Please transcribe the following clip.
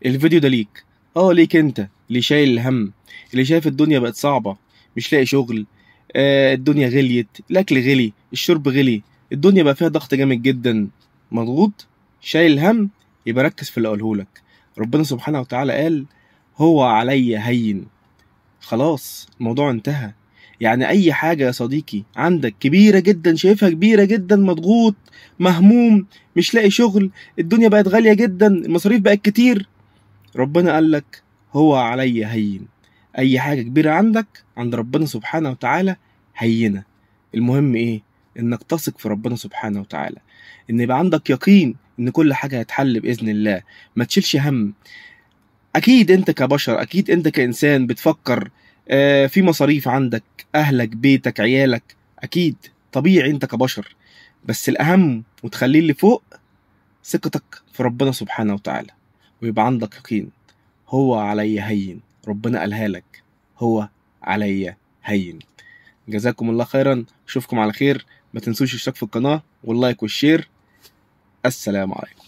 الفيديو ده ليك، ليك انت اللي شايل الهم، اللي شايف الدنيا بقت صعبة، مش لاقي شغل، الدنيا غليت، الاكل غلي، الشرب غلي، الدنيا بقى فيها ضغط جامد جدا، مضغوط، شايل الهم. يبقى ركز في اللي اقوله لك. ربنا سبحانه وتعالى قال هو علي هين، خلاص الموضوع انتهى. يعني اي حاجة يا صديقي عندك كبيرة جدا، شايفها كبيرة جدا، مضغوط، مهموم، مش لاقي شغل، الدنيا بقت غالية جدا، المصاريف بقت كتير، ربنا قال لك هو علي هين. اي حاجة كبيرة عندك عند ربنا سبحانه وتعالى هينة. المهم ايه؟ انك تثق في ربنا سبحانه وتعالى، ان يبقى عندك يقين ان كل حاجة هتحل بإذن الله. ما تشيلش هم. اكيد انت كبشر، اكيد انت كإنسان بتفكر، في مصاريف عندك، اهلك، بيتك، عيالك، اكيد طبيعي انت كبشر. بس الاهم وتخليه اللي فوق ثقتك في ربنا سبحانه وتعالى، ويبقى عندك يقين هو علي هين. ربنا قالها لك، هو علي هين. جزاكم الله خيرا، اشوفكم على خير. ما تنسوش الاشتراك في القناة وال like وال share. السلام عليكم.